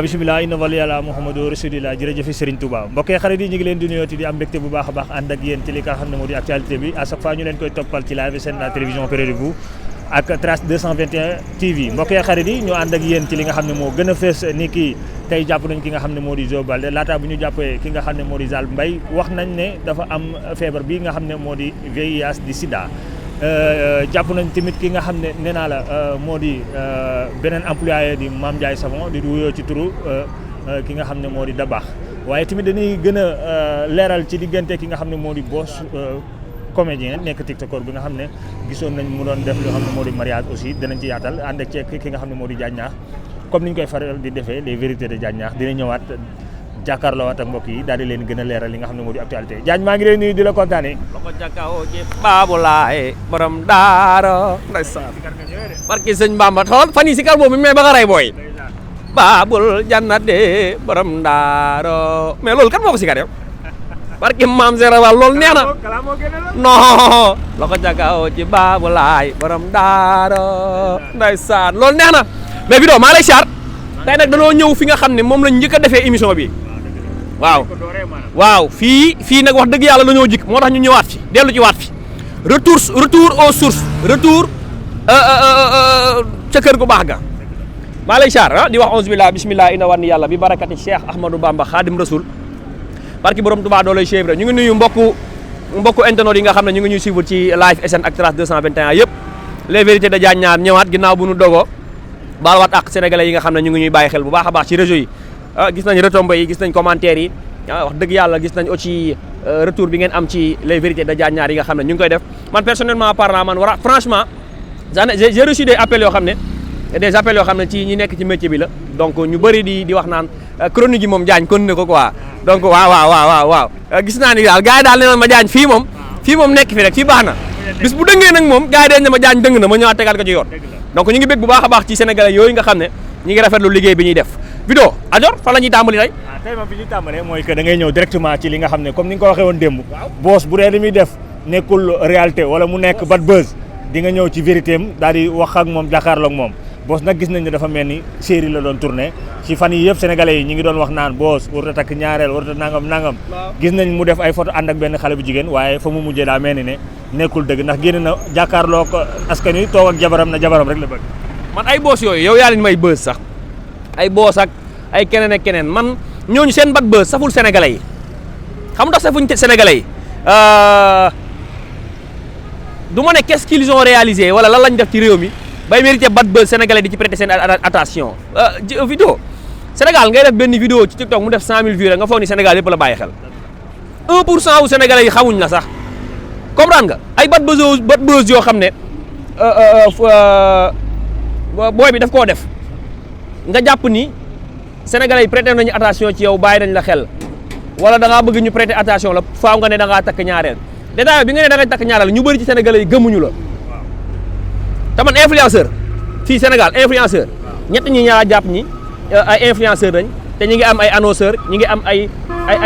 bisimilah inna wali yàlla Muhammadu rasulillah jërëjëf Serigne Touba mbokk yi xarit yi ñu ngi leen di nuyooti di am mbégte bu baax a baax ànd ak yéen ci li nga xam ne moo di actualité bi à chaque fois ñu leen koy toppal ci live seen la télévision près de vous ak Trace 221 TV mbokk yi xarit yi ñu ànd ak yéen ci li nga xam ne moo gën a fees ni kii tey jàpp nañ ki nga xam ne moo di Zo Baldé laata bu ñu jàppee ki nga xam ne moo di Zal Mbaye wax nañ ne dafa am feebar bi nga xam ne moo di VIH di sida jàpp nañ tamit ki nga xam ne nee naa la moo di beneen employé di Mame Ndiaye Savon di wuyoo ci turu ki nga xam ne moo di Dabax waaye tamit dañuy gën a leeral ci diggante ki nga xam ne moo di Boss comédien nekk tiktokeur bi nga xam ne gisoon nañ mu doon def loo xam ne moo di mariage aussi danañ ci yaatal ànd ak ceeg ki nga xam ne moo di Diagne Niakh comme ni ñu koy faral di defee les vérités de Diagne Niakh dina ñëwaat jàkkaarloowaat ak mbokk yi daal di leen gën a leeral li nga xam ne moo di actualité Diagne maa ngi lay nuyu di la kontaane loko jakaw ci Baabulaay borom daaro ndeysaan barki sëñ Bamba xool fan yi si kar boobu mi may ba nga rey booy baabul jannate borom daaro mais loolu kan moo ko si kar yow barki maam Serawal loolu neex na non loko jakaw ci Baabulaay borom daaro ndeysaan loolu neex na mais vidéo maa lay siyaar tey nag dañoo ñëw fi nga xam ne moom lañ njëkk a defee émission bi waaw fii nag wax dëgg yàlla dañoo jik moo tax ñu ñëwaat fi dellu ci waat fi retour aux sources retour ca kër gu baax ga maa lay siyaar di wax onze billah bismillah ina war ni yàlla bi barakati Cheikh Ahmadou Bamba Khadim Rasoul barki borom Touba doolay Cheikh Ibra ñu ngi nuyu mbokku internet yi nga xam ne ñu ngi ñuy suivre ci live SN ak Trace 221 yëpp les vérités de Diagne Niakh ñëwaat ginnaaw bu ñu dogoo baal waat ak sénégalais yi nga xam ne ñu ngi ñuy bàyyi xel bu baax a baax ci réseau yi gis nañ retombées yi gis nañ commentaires yi wax dëgg yàlla gis nañ aussi retour bi ngeen am ci les vérités de Diagne Niakh yi nga xam ne ñu ngi koy def man personnellement parlant man franchement j'ai reçu des appels yoo xam ne ci ñi nekk ci métier bi la donc ñu bëri di wax naan chronique yi moom Diagne continué ko quoi donc waaw gis naa ni daal gars yi daal nee na ma Diagne fii moom nekk fi rek fii baax na bis bu dëngee nag moom gars yi dañ ne ma Diagne dëng na ma ñëwaat tegaat ko ci yoon donc ñu ngi bég bu baax a baax ci sénégalais yooyu nga xam ne ñi ngi rafetlu liggéey bi ñuy def vidéo Adior fan la ñuy tàmbali tey tey moom fi ñuy tàmbalee mooy que da ngay ñëw directement ci li nga xam ne comme ni nga ko waxee woon démb Boss bu dee li muy def nekkul réalité wala mu nekk bad buzz di nga ñëw ci vérité am daal di wax ak moom jàkkaarloog moom Boss nag gis nañ ne dafa mel ni série la doon tourné ci fan yi yëpp sénégalais yi ñi ngi doon wax naan Boss warut a takk ñaareel warut a nangam gis nañ mu def ay photo ànd ak benn xale bu jigéen waaye fa mu mujjee daa mel ni ne nekkul dëgg ndax génn na jàkkaarloog askan wi toog ak jabaram na jabaram rek la bëgg man ay Boss yooyu yow yaa leen may buzz sax ay Boss ak ay keneen ak keneen man ñooñu seen bad buzz saful sénégalais yi xam nga safuñ sénégalais yi du ma ne qu'est-ce qu'ils ont réalisé wala lan lañ def ci réew mi bay mérité bad buzz sénégalais di ci prêter seen attention vidéo Sénégal ngay def benn vidéo ci TikTok mu def 100 000 vues rek nga foog ni Sénégal yëpp la bàyyi xel 1% wu sénégalais yi xamuñ la sax comprendre nga ay bad buzz yoo xam ne booy bi daf koo def nga jàpp ni sénégalais yi prêter nañu attention ci yow bàyyi nañ la xel wala da ngaa bëgg ñu prêter attention la faaw nga ne da ngaa takk ñaareel détail bi nga ne da ngay takk ñaareel ñu bëri ci sénégalais yi gëmuñu la te man influenceur fii Sénégal influenceur ñett ñi ñaar jàpp ñi ay influenceur lañ te ñi ngi am ay annonceur ñi ngi am ay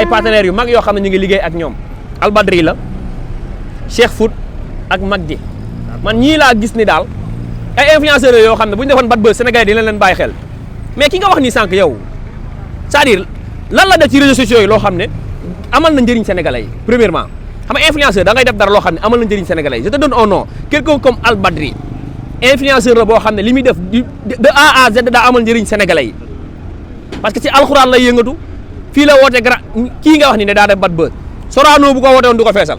partenaires yu mag yoo xam ne ñu ngi liggéey ak ñoom Albadri la Cheikh Foot ak Magdi man ñii laa gis ni daal ay influenceurs yoo xam ne bu ñu defoon bad buzz sénégalais di leen bàyyi xel mais ki nga wax ni sànq yow c'est-à-dire lan la def ci réseaux sociaux yi loo xam ne amal na njëriñ sénégalais yi premièrement xam nga influenceur da ngay def dara loo xam ne amal na njëriñ sénégalais yi je te donne un nom quelqu'un comme Albadri influenceur la boo xam ne li muy def de A à Z daa amal njëriñ sénégalais yi parce que ci alxuraan lay yëngatu fii la woote kii nga wax ni ne daa def bad buzz Sorano bu ko woote woon du ko feesal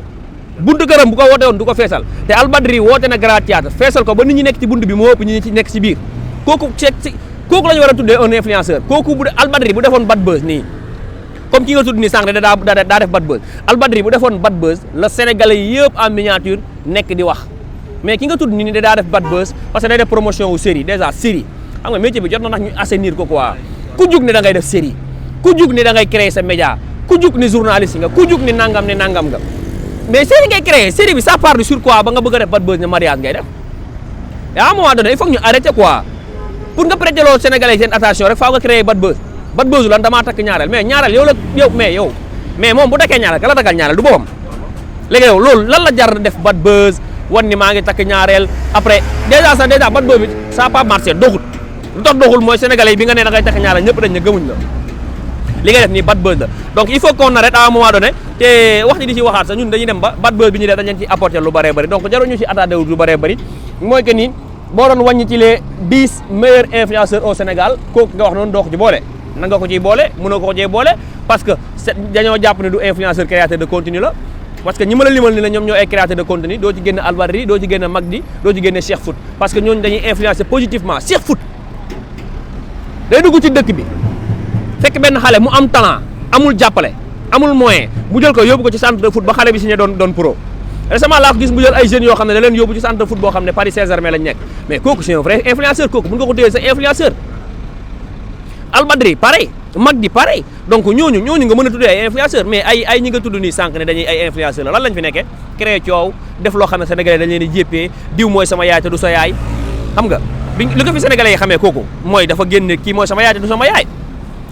buntu këram bu ko woote woon du ko feesal te Albadri woote na grand théâtre feesal ko ba nit ñi nekk ci buntu bi moo ëpp ñi ci nekk ci biir kooku la ñu war a tuddee un influenceur kooku bu Albadri bu defoon bad buzz nii comme ki nga tudd nii sànq daa def bad buzz Albadri bu defoon bad buzz la sénégalais yëpp en miniature nekk di wax mais ki nga tudd nii daa def bad buzz parce que day def promotion wu série déjà série xam nga métier bi jot na ndax ñu assainir ko quoi ku jug ne da ngay def série ku jug ne da ngay créer sa média ku jug ne journaliste nga ku jug ne nangam nga mais série ngay créer série bi ça part sur quoi ba nga bëgg a def bad buzz ne mariage ngay def et à un moment donné il faut que ñu arrêter quoi pour nga prêter loolu sénégalais seen attention rek faaw nga créer bad buzz lan damaa takk ñaareel mais ñaareel yow mais moom bu takkee ñaareel ka la takkal ñaareel du boppam léegi yow loolu lan la jar def bad buzz wan ni maa ngi takk ñaareel après déjà bad buzz bi ça pas marché doxut doxul mooy sénégalais yi bi nga nee da ngay takk ñaareel ñëpp dañ ne gëmuñ la li ngay def nii bad buzz la donc il faut qu'on arrête à un moment donné te wax ni di ci waxaat sax ñun dañuy dem ba bad buzz bi ñu def dañ leen ci apporter lu bëree bëri donc jarul ñu ci attardé wu lu bëree bëri mooy que ni boo doon wàññi ci les 10 meilleurs influenceurs au Sénégal kooku nga wax noonu doo ko ci boole nan nga ko ciy boole mënoo ko ciy boole parce que dañoo jàpp ne du influenceur créateur de contenu la parce que ñi ma la limal ni la ñoom ñoo ay créateur de contenu doo ci génne Albadri doo ci génne Magdi doo ci génne Cheikh Foot parce que ñooñu dañuy influencer positivement Cheikh Foot day dugg ci dëkk bi fekk benn xale mu am talent amul jàppale amul moyen mu jël ko yóbbu ko ci centre de foot ba xale bi signé doon pro récemment laa ko gis mu jël ay jeunes yoo xam ne da leen yóbbu ci centre de foot boo xam ne Paris Saint-Germain lañ nekk mais kooku c'est un vrai influenceur kooku mën nga ko téye sa influenceur Albadri pareil Magdi pareil donc ñooñu nga mën a tuddee ay influenceur mais ay ñi nga tudd nii sànq ne dañuy ay influenceur la lan lañ fi nekkee créé coow def loo xam ne sénégalais dañ leen di jéppee diw mooy sama yaay te du sa yaay xam nga bi li ko fi sénégalais yi xamee kooku mooy dafa génne kii mooy sama yaay te du sama yaay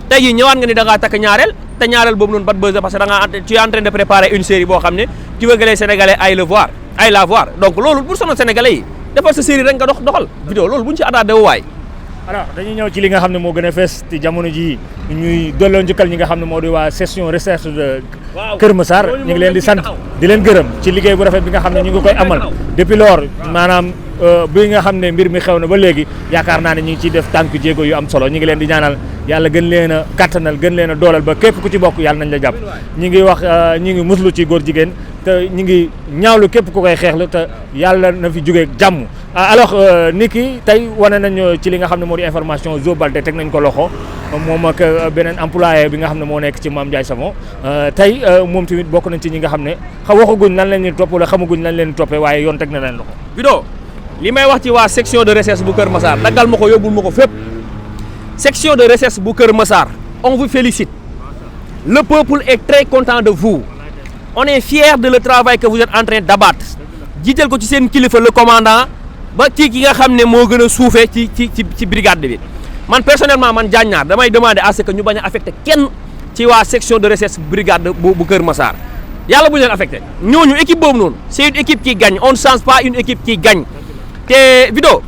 tey jii ñëwaat nga ni da ngaa takk ñaareel te ñaareel boobu noonu bad buzz parce que da ngaa tu es en train de préparer une série boo xam ne tu veux que les sénégalais aillent la voir donc loolu pour sonal sénégalais yi defal sa série rek nga doxal vidéo loolu buñu ci attardé wu waay alors dañuy ñëw ci li nga xam ne moo gën a fees ci jamono ji ñuy delloo njëkkal ñi nga xam ne moo di waa section recherche de Kër Massar ñu ngi leen di sant di leen gërëm ci liggéey bu rafet bi nga xam ne ñu ngi koy amal depuis lors maanaam bi nga xam ne mbir mi xew na ba léegi yaakaar naa ne ñu ngi ciy def tànk jéego yu am solo ñu ngi leen di ñaanal yàlla gën leen a kattanal gën leen a doolal ba képp ku ci bokk yàlla nañ la jàpp ñi ngi wax ñi ngi muslu ci góor jigéen te ñi ngi ñaawlu képp ku koy xeexlu te yàlla na fi jógee jàmm alors ni ki tey wane nañ ci li nga xam ne moo di information Zo Baldé teg nañ ko loxo moom ak beneen employé bi nga xam ne moo nekk ci Mame Ndiaye Savon tey moom tamit bokk nañ ci ñi nga xam ne waxaguñ lan leen di topp wala xamaguñ lan leen di toppee waaye yoon teg na leen loxo vidéo li may wax ci waa section de recherche bu Kër Massar daggal ma ko yóbbul ma ko fépp section de recherche bu Kër Massar on vous félicite le peuple est très content de vous on est fier de le travail que vous êtes en train d'abattre jiital ko ci seen kilifa le commandant ba ci ki nga xam ne moo gën a suufee ci brigade bi man personnellement man Diagne damay demander à ce que ñu bañ a affecté kenn ci waa section de recherche brigade bu Kër Massar yàlla bu ñu leen affecté ñooñu équipe boobu noonu c'est une équipe qui gagne on ne change pas une équipe qui gagne te vidéo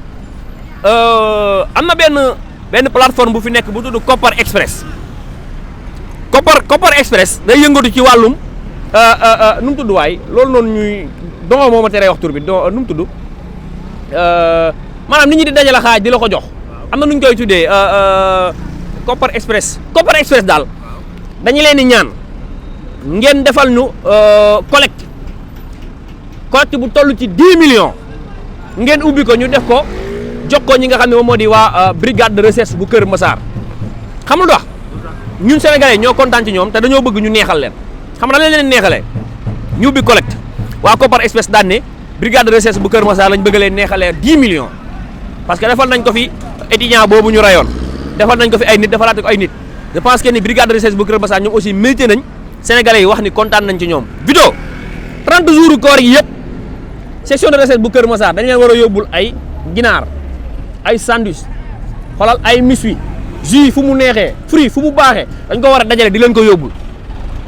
am na benn plateforme bu fi nekk bu tudd Kopar Express Kopar Express day yëngatu ci wàllum nu mu tudd waay loolu noonu ñuy dongo moo ma teree wax tur bi nu mu tudd maanaam nit ñi di dajale xaaj di la ko jox am na nu ñu koy tuddee Kopar Express daal dañu leen di ñaan ngeen defal ñu collecte bu toll ci 10 millions ngeen ubbi ko ñu def ko jox ko ñi nga xam ne moom moo di waa brigade de recherche bu Kër Massar xam nga lu tax ñun sénégalais ñoo kontaan ci ñoom te dañoo bëgg ñu neexal leen xam nga dañ leen neexalee ñu ubbi collecte waa Kopar Express daan ne brigade de recherche bu Kër Massar lañ bëgg leen neexalee 10 millions parce que defal nañ ko fi étudiant boobu ñu rayoon defal nañ ko fi ay nit defalaate ko ay nit je pense que ni brigade de recherche bu Kër Massar ñoom aussi mérité nañ sénégalais yi wax ni kontaan nañ ci ñoom. vidéo 30 jours koor yi yëpp section de recherche bu Kër Massar dañ leen war a yóbbul ay ginaar ay sandwich xoolal ay miswi jus fu mu neexee fruit fu mu baaxee dañ ko war a dajale di leen ko yóbbul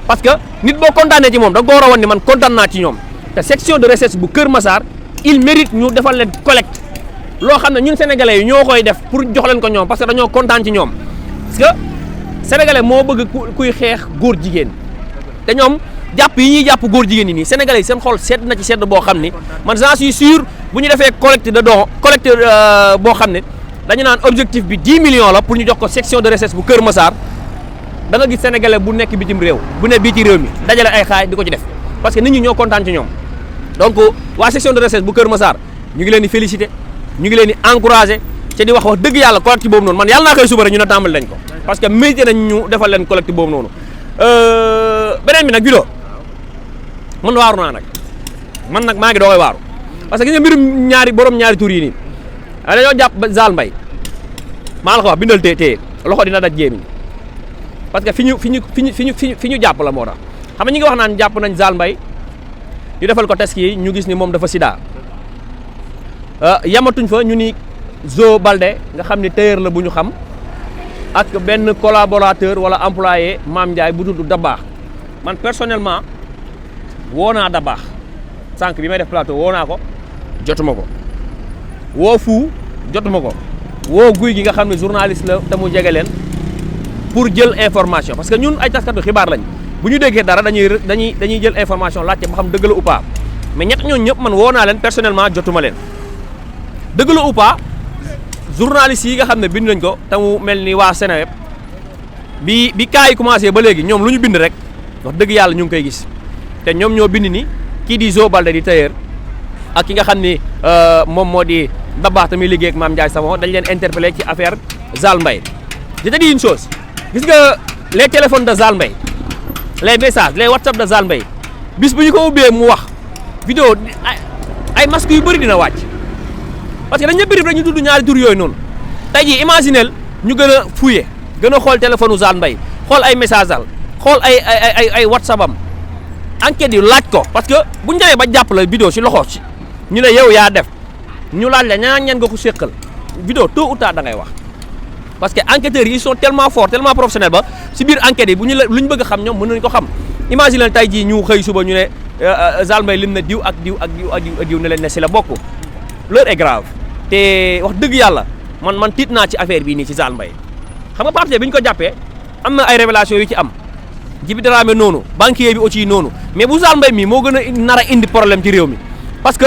parce que nit boo kontaanee ci moom da nga ko war a wan ni man kontaan naa ci ñoom te section de recherche bu Kër Massar il mérite ñu defal leen collecte loo xam ne ñun sénégalais yi ñoo koy def pour jox leen ko ñoom parce que dañoo kontaan ci ñoom parce que sénégalais moo bëgg kuy xeex góor jigéen te ñoom jàpp yi ñuy jàpp góor jigéen yi nii sénégalais yi seen xol sedd na ci sedd boo xam ni man j'en suis sûr bu ñu defee collecte de don collecte boo xam ne dañu naan objectif bi 10 millions la pour ñu jox ko section de recherche bu Kër Massar da nga gis sénégalais bu nekk bitim réew bu ne bii ci réew mi dajale ay xaay di ko ci def parce que nit ñi ñoo kontaan ci ñoom donc waa section de recherche bu Kër Massar ñu ngi leen di féliciter ñu ngi leen di encourager te di wax dëgg yàlla collecte boobu noonu man yàlla naa koy suba rek ñu ne tàmbali nañ ko parce que mérité nañ ñu defal leen collecte boobu noonu beneen bi nag vidéo man waaru naa nag man nag maa ngi doo koy waaru parce que gis nga mbirum borom ñaari tur yi nii dañoo jàpp ba Zal Mbaye maa la ko wax bindal téye loxo dina daj jéemiñ parce que fi ñu jàpp la moo tax xam nga ñi ngi wax naan jàpp nañ Zal Mbaye ñu defal ko test yi ñu gis ni moom dafa sida yamatuñ fa ñu ni Zo Baldé nga xam ni tailleur la bu ñu xam ak benn collaborateur wala employé Mame Ndiaye bu tudd Dabaax man personnellement woo naa Dabaax sànq bi may def plateau woo naa ko jotuma ko woo Fou jotuma ko woo guy gi nga xam ne journaliste la te mu jege leen pour jël information parce que ñun ay taskatu xibaar lañ bu ñu déggee dara dañuy jël information laajte ba xam dëgg la ou pas mais ñett ñooñu ñëpp man woo naa leen personnellement jotuma leen dëgg la ou pas journaliste yi nga xam ne bind nañ ko te mu mel ni waa Seneweb bi cas yi commencé ba léegi ñoom lu ñu bind rek wax dëgg yàlla ñu ngi koy gis te ñoom ñoo bind ni kii di Zo Baldé di tailleur ak ki nga xam ni moom moo di Dabakh tamit liggéey ak Mame Ndiaye Savon dañ leen interpellé ci affaire Zale Mbaye je te dis une chose gis nga les téléphones de Zale Mbaye les messages les WhatsApp de Zale Mbaye bis bu ñu ko ubbee mu wax vidéo ay masques yu bëri dina wàcc parce que dañ ñëpp rek ñu tudd ñaari tur yooyu noonu tey jii imaginel ñu gën a fouillé gën a xool téléphone u Zale Mbaye xool ay message al xool ay WhatsApp am enquête yi laaj ko parce que bu ñu demee ba jàpp la vidéo si loxo si ñu ne yow yaa def ñu laaj la ñaan nga ko séqal vidéo tôt ou tard da ngay wax parce que enquêteurs yi ils sont tellement forts tellement professionnels ba si biir enquête yi bu ñu lu ñu bëgg a xam ñoom mën nañu ko xam imagine tey jii ñu xëy suba ñu ne Zale Mbaye lim na diw ak diw ne leen ne si la bokk l'heure est grave te wax dëgg yàlla man tiit naa ci affaire bii nii ci Zale Mbaye xam nga Pape bi ñu ko jàppee am na ay révélation yu ci am Djiby Dramé noonu banquier bi aussi noonu mais bu Zale Mbaye mii moo gën a nar a indi problème ci réew mi parce que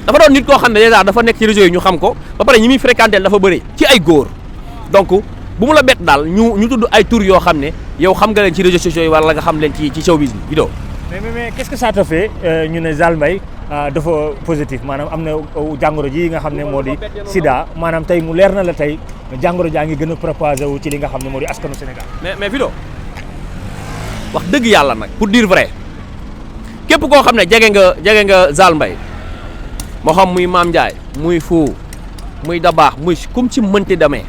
dafa doon nit koo xam ne déjà dafa nekk ci réseau yi ñu xam ko ba pare ñi muy fréquenté dafa bëri ci ay góor donc bu mu la bett daal ñu tudd ay tur yoo xam ne yow xam nga leen ci réseaux sociaux yi wala nga xam leen ci showbiz bi vidéo mais qu'est-ce que ça te fait ñu ne Zale Mbaye dafa positif maanaam am na jàngoro ji nga xam ne moo di Sida maanaam tey mu leer na la tey jàngoro jaa ngi gën a propagé wu ci li nga xam ne moo di askanu Sénégal. mais vidéo wax dëgg yàlla nag pour dire vrai képp koo xam ne jege nga Zale Mbaye moo xam muy Mame Ndiaye muy Fou muy Dabakh muy comme ci mënti demee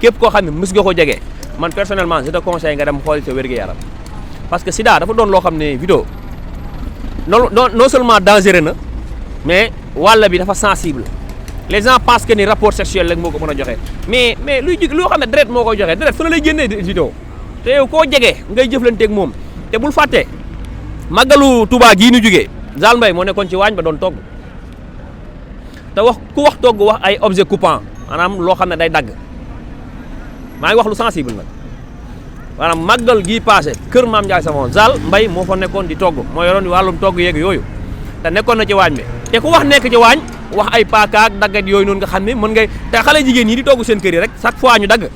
képp koo xam ne mës nga ko jege man personnellement je te conseille nga dem xool sa wér-gu-yaram parce que Sida dafa doon loo xam ne vidéo non seulement dangereux na mais wàll bi dafa sensible les gens pensent que ni rapport sexuel rek moo ko mën a joxe mais loo xam ne deret moo koy joxe deret fu na lay génnee vidéo te yow koo jege ngay jëflanteeg moom te bul fàtte màggalu Touba gii ñu jugee Zale Mbaye moo nekkoon ci waañ ba doon togg te ku wax togg wax ay objet coupant maanaam loo xam ne day dagg maa ngi wax lu sensible nag maanaam màggal gii passé kër Mame Ndiaye Savon Zale Mbaye moo fa nekkoon di togg moo yoroon wàllum togg yeeg yooyu te nekkoon na ci waañ bi te ku wax nekk ci waañ wax ay paakaak daggat yooyu noonu nga xam ne mën ngay te xale jigéen ñi di togg seen kër yi rek chaque fois ñu dagg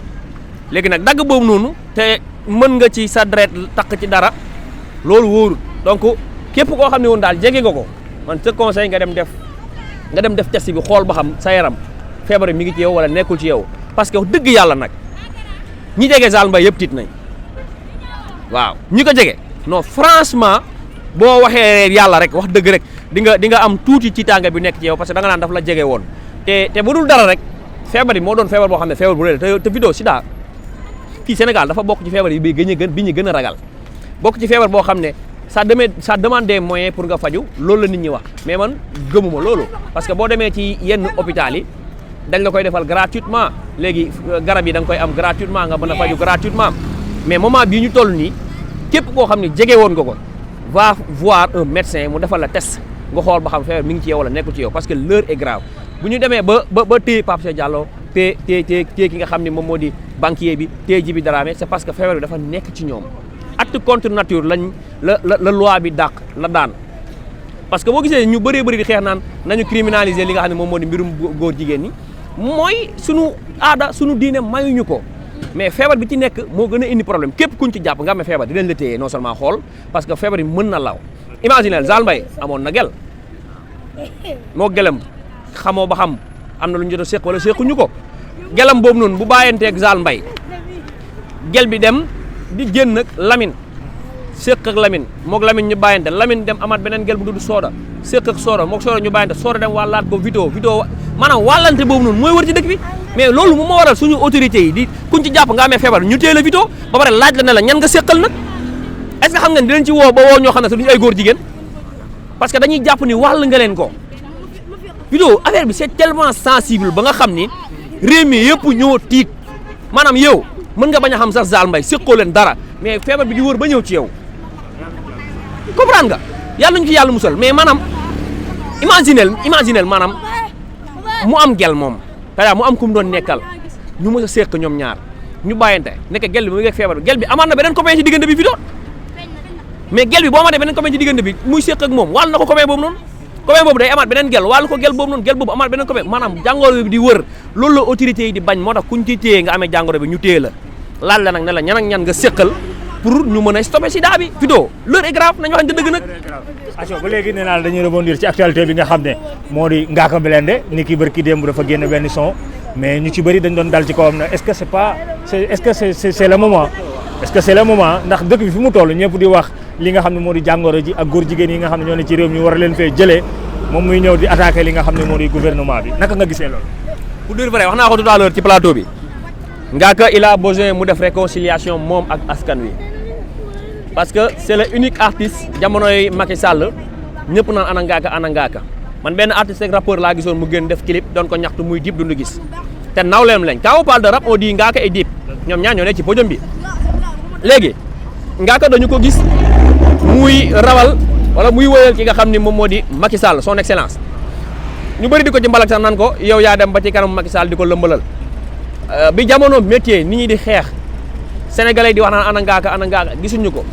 léegi nag dagg boobu noonu te mën nga ci sa deret takk ci dara loolu wóorul donc képp koo xam ne woon daal jege nga ko man te conseil nga dem def test bi xool ba xam sa yaram feebar mi ngi ci yow wala nekkul ci yow parce que dëgg yàlla nag ñi jege Zale Mbaye yëpp tiit nañ waaw ñi ko jege non franchement boo waxee yàlla rek wax dëgg rek di nga am tuuti ci tànga bi nekk ci yow parce que da nga naan daf la jege woon te bu dul dara rek feebar yi moo doon feebar boo xam ne feebar bu rëy la te vidéo Sida fii Sénégal dafa bokk ci feebar yi bi ñu gën a ragal bokk ci feebar boo xam ne ça demande des moyens pour nga faju loolu la nit ñi wax mais man gëmuma loolu parce que boo demee ci yenn hôpital yi dañ la koy defal gratuitement léegi garab yi da nga koy am gratuitement nga mën a faju gratuitement mais moment bii ñu toll nii képp koo xam ne jege woon nga ko va voir un médecin mu defal la test nga xool ba xam feebar mi ngi ci yow wala nekkul ci yow parce que l'heure est grave bu ñu demee ba téye Pape Cheikh Diallo téye ki nga xam ne moom moo di banquier bi téye Djiby Dramé c'est parce que feebar bi dafa nekk ci ñoom acte contre nature lañ la loi bi dàq la daan parce que boo gisee ñu bëree bëri di xeex naan nañu criminaliser li nga xam ne moom moo di mbirum góor jigéen ñi mooy sunu aada sunu diine mayuñu ko mais feebar bi ci nekk moo gën a indi problème képp kuñ ci jàpp nga amee feebar dinañ la téye non seulement xool parce que feebar yi mën na law imagine Zale Mbaye amoon na gel moo gelam xamoo ba xam am na lu ñu jot a séq wala séquñu ko gelam boobu noonu bu bàyyanteeg Zale Mbaye gel bi dem di génn ak Lamine séq ak Lamine moog Lamine ñu bàyyante Lamine dem amaat beneen gel bu dudd Soda séq ak Soda moog Soda ñu bàyyante Soda dem wàllaat ko vidéo maanaam wàllante boobu noonu mooy wër ci dëkk bi mais loolu moom moo waral suñu autorités yi di kuñ ci jàpp nga amee feebar ñu téye la vidéo ba pare laaj la ne la ñan nga séqal nag est-ce que xam nga ni dinañ ci woo ba woo ñoo xam ne sax duñu ay góor jigéen parce que dañuy jàpp ni wàll nga leen ko vidéo affaire bi c'est tellement sensible ba nga xam ni réew mi yëpp ñoo tiit maanaam yow mën nga bañ a xam sax Zale Mbaye séqoo leen dara mais feebar bi di wër ba ñëw ci yow comprendre nga yàlla ñu ci yàlla musal mais maanaam imaginel maanaam mu am gel moom Kaja mu am ku mu doon nekkal ñu mës a seq ñoom ñaar ñu bàyyante nekk gel bi mu ngi feebar bi gel bi amaat na beneen copain ci diggante bi Vito mais gel bi boo amaatee beneen copain ci diggante bi muy seq ak moom wàll na ko copain boobu noonu copain boobu day amaat beneen gel wàllu ko gel boobu noonu gel boobu amaat beneen copain maanaam jàngoro bi di wër loolu la autorité yi di bañ moo tax kuñ ci téye nga amee jàngoro bi ñu téye la laal la nag ne la ñan ak ñan nga seqal pour ñu mën a stopper sida bi Vito l'heure est grave nañu waxante dëgg nag. aco ba léegi nee naa la dañuy rebondir ci actualité bi nga xam ne moo di Ngaaka Blindé ni ki bërki démb dafa génn benn son mais ñu ci bëri dañ doon dal ci kawam na est-ce que c'est pas est-ce que c'est le moment est-ce que c'est le moment ndax dëkk bi fi mu toll ñëpp di wax li nga xam ne moo di jàngoro ji ak góor jigéen yi nga xam ne ñoo ne ci réew mi war a leen fee jëlee moom muy ñëw di attaquer li nga xam ne moo di gouvernement bi naka nga gisee loolu. pour dire vrai wax naa ko tout à l'heure ci plateau bi Ngaaka il a besoin mu def réconciliation moom ak askan wi parce que c'est le unique artiste jamonoy Macky Sall ñëpp naan ana Ngaaka man benn artiste ak rappeur laa gisoon mu gën def clip doon ko ñaxtu muy Dip Doundou Guiss te nawleem lañ quand on parle de rap on dit Ngaaka et Dip ñoom ñaar ñoo ne ci podium bi léegi Ngaaka dañu ko gis muy rawal wala muy wëyal ki nga xam ni moom moo di Macky Sall son excellence ñu bëri di ko ci mbalak sax naan ko yow yaa dem ba ci kanam Macky Sall di ko lëmbalal bi jamono métier nit ñi di xeex sénégalais di wax naan ana Ngaaka gisuñu ko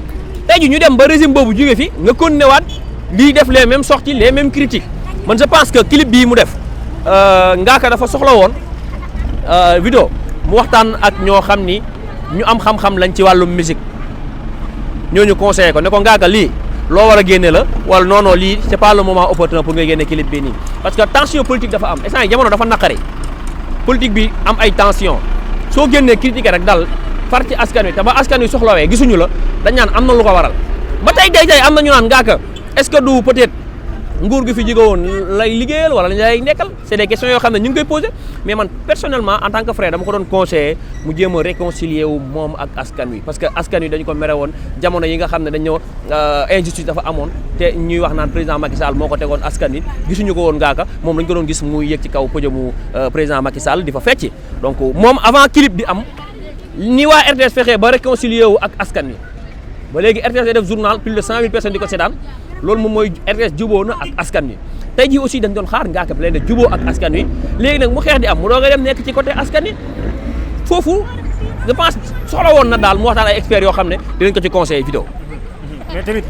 tey ji ñu dem ba régime boobu jóge fi nga continué waat lii def les mêmes sorties les mêmes critiques man je pense que clip bii mu def Ngaaka dafa soxla woon vidéo mu waxtaan ak ñoo xam ni ñu am xam-xam lañ ci wàllum musique ñooñu conseillé ko ne ko Ngaaka lii loo war a génne la wala non non lii c'est pas le moment opportun pour nga génne clip bii nii parce que tension politique dafa am instant yi jamono dafa naqari politique bi am ay tension soo génnee critique rek dal far ci askan wi te ba askan wi soxlawee gisuñu la dañ naan am na lu ko waral ba tey am na ñu naan Ngaaka est-ce que du peut-être nguur gi fi jóge woon lay liggéeyal wala lay nekkal c'est des questions yoo xam ne ñu ngi koy poser mais man personnellement en tant que frère dama ko doon conseiller mu jéem a réconcilier wu moom ak askan wi parce que askan wi dañu ko mere woon jamono yi nga xam ne dañ ñëw injustice dafa amoon te ñuy wax naan président Macky Sall moo ko tegoon askan wi gisuñu ko woon Ngaaka moom lañ ko doon gis muy yëg ci kaw podiumu président Macky Sall di fa fecci donc moom avant clip di am ni waa RTS fexee ba réconcilier wu ak askan wi ba léegi RTS def journal plus de 100 000 personnes di ko seetaan loolu moom mooy RTS juboo na ak askan wi tey jii aussi dañ doon xaar Ngaaka Blindé juboo ak askan wi léegi nag mu xeex di am mu doog a dem nekk ci côté askan wi foofu je pense soxla woon na daal mu waxtaan ay experts yoo xam ne dinañ ko ci conseiller vidéo mais tamit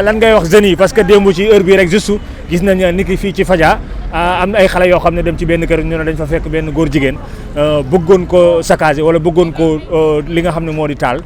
lan ngay wax jeunes yi parce que démb ci heure bii rek juste gis nañ ni ki fii ci Fadia am na ay xale yoo xam ne dem ci benn kër ñu ne dañ fa fekk benn góor jigéen bëggoon ko saccager wala bëggoon ko li nga xam ne moo di taal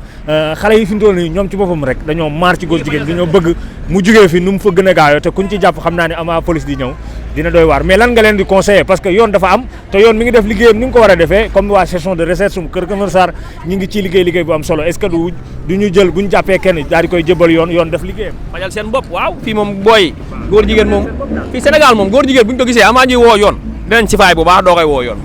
xale yi fi mu toll nii ñoom ci boppam rek dañoo maar ci góor jigéen dañoo bëgg mu jugee fi nu mu fa gën a gaawoo te kuñ ci jàpp xam naa ne ama police di ñëw dina doy waar mais lan nga leen di conseiller parce que yoon dafa am te yoon mi ngi def liggéeyam ni nga ko war a defee comme waa section de recherche Kër Massar ñi ngi ciy liggéey bu am solo est-ce que du ñu jël bu ñu jàppee kenn daal di koy jëbal yoon def liggéeyam. fajal seen bopp waaw fii moom booy góor jigéen moom fii Sénégal moom góor jigéen bu ñu ko gisee amaa ñuy woo yoon dinañ ci faay bu baax doo koy woo yoon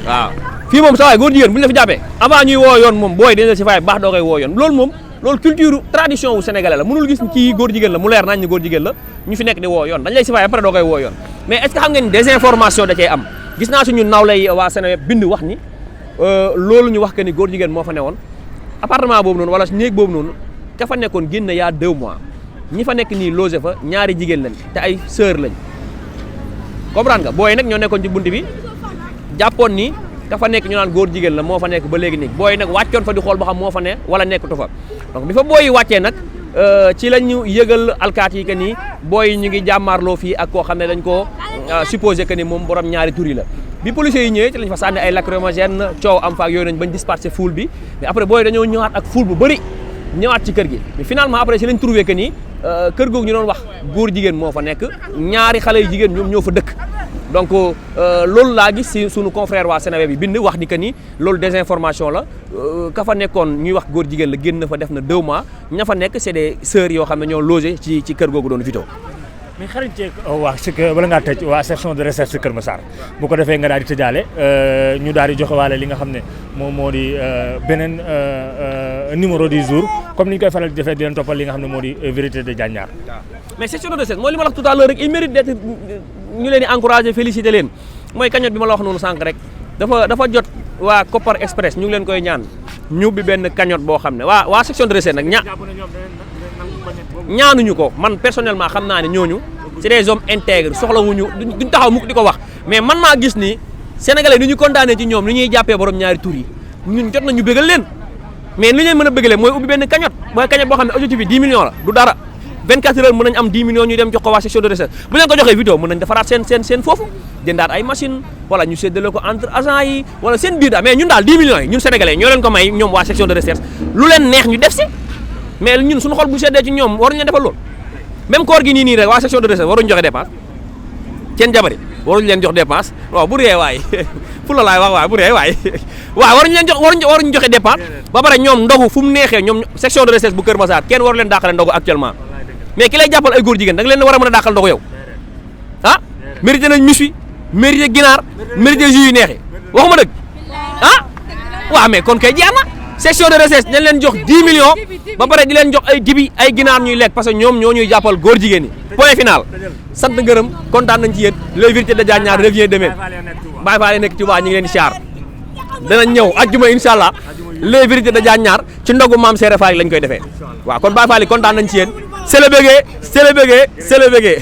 waaw fii moom sa waay góor jigéen bu ñu la fi jàppee avant ñuy woo yoon moom booy dinañ ci faay bu baax doo koy woo yoon loolu moom loolu culture tradition wu sénégalais la mënul gis kii góor jigéen la mu leer nañ ni góor jigéen la ñu fi nekk di woo yoon dañ lay sifaay après doo koy woo yoon mais est-ce que xam ngeen désinformation da cee am gis naa suñu nawlay waa Sénégal bind wax ni loolu ñu wax que ni góor jigéen moo fa newoon appartement boobu noonu wala néeg boobu noonu ka fa nekkoon génn y a 2 mois ñi fa nekk nii logé fa ñaari jigéen lañ te ay sœur lañ comprendre nga booy nag ñoo nekkoon ci bunt bi jàppoon ni ka fa nekk ñu naan góor jigéen la moo fa nekk ba léegi nii booy nag wàccoon fa di xool ba xam moo fa ne wala nekkatu fa donc bi fa booy yi wàccee nag ci la ñu yëgal alkaat yi que ni booy yi ñu ngi jàmmaarloo fii ak koo xam ne dañ koo supposé que ni moom borom ñaari tur yi la bi policiers yi ñëwee ci lañ fa sànni ay lacrymogène coow am fa ak yooyu nañ bañ disperser foule bi mais après booy dañoo ñëwaat ak foule bu bëri ñëwaat ci kër gi mais finalement après ci lañ trouvé que ni kër googu ñu doon wax góor jigéen moo fa nekk ñaari xale yu jigéen ñoom ñoo fa dëkk donc loolu laa gis si sunu confrère waa Sénégal bi bind wax ni que ni loolu désinformation la ka fa nekkoon ñuy wax góor jigéen la génn na fa def na 2 mois ña fa nekk c'est des sœurs yoo xam ne ñoo logé ci kër googu doon Vito. mais xarañteeg waa si bala ngaa tëj waa section de recherche Kër Massar bu ko defee nga daal di tëjaale ñu daal di joxe waale li nga xam ne moom moo di beneen numéro du jour comme ni ñu koy faral di defee di leen toppal li nga xam ne moo di vérité de Diagne. mais section de recherche mooy li ma la wax tout à l'heure rek il mérite d'être ñu leen di encourager féliciter leen mooy cagnotte bi ma la wax noonu sànq rek dafa jot waa Kopar Express ñu ngi leen koy ñaan ñu bi benn cagnotte boo xam ne waa section de recherche nag ñaanuñu ko man personnellement xam naa ne ñooñu c'est des hommes intègres soxlawuñu duñ taxaw mukk di ko wax mais man maa gis ni sénégalais ni ñu kontaanee ci ñoom ni ñuy jàppee borom ñaari tur yi ñun jot nañu bëggal leen mais li leen mën a bëggalee mooy ubbi benn cagnotte mooy cagnotte boo xam ne objectif bi 10 millions la du dara 24 heures mën nañ am 10 millions ñu dem jox ko waa section de recherche bu leen ko joxee vidéo mën nañ defaraat seen foofu jëndaat ay machine wala ñu séddale ko entre agents yi wala seen biir daal mais ñun daal 10 millions yi ñun sénégalais ñoo leen ko may ñoom waa section de recherche lu leen neex ñu def si mais ñun suñu xol bu seddee ci ñoom waruñu leen defal loolu même koor gi nii rek waa section de recherche waruñu joxe dépense seen jabari waruñu leen jox dépense waaw bu ree waay fu la laay wax waay bu ree waay waaw waruñu joxe dépense ba pare ñoom ndogu fu mu neexee ñoom section de recherche bu Kër Massar kenn waru leen dàqale ndogu actuellement mais ki lay jàppal ay góor jigéen da nga leen war a mën a dàqal ndogu yow ah mérité nañ mis wi mérité ginaar mérité jus yu neexi waxuma dëgg ah waaw mais kon kay jeex na section de recherche dañ leen jox 10 millions ba pare di leen jox ay dibi ay ginaar ñuy lekk parce que ñoom ñoo ñuy jàppal góor jigéen ñi point final sant ngërëm kontaan nañ ci yéen les vérités de Diagne revient demain Baye Fall nekk Touba ñu ngi leen di siyaar danañ ñëw ajjuma incha allah les vérités de Diagne ci ndogu maam Seere Fall lañ koy defee waaw kon Baye Fall kontaan nañ ci yéen c'est le bégué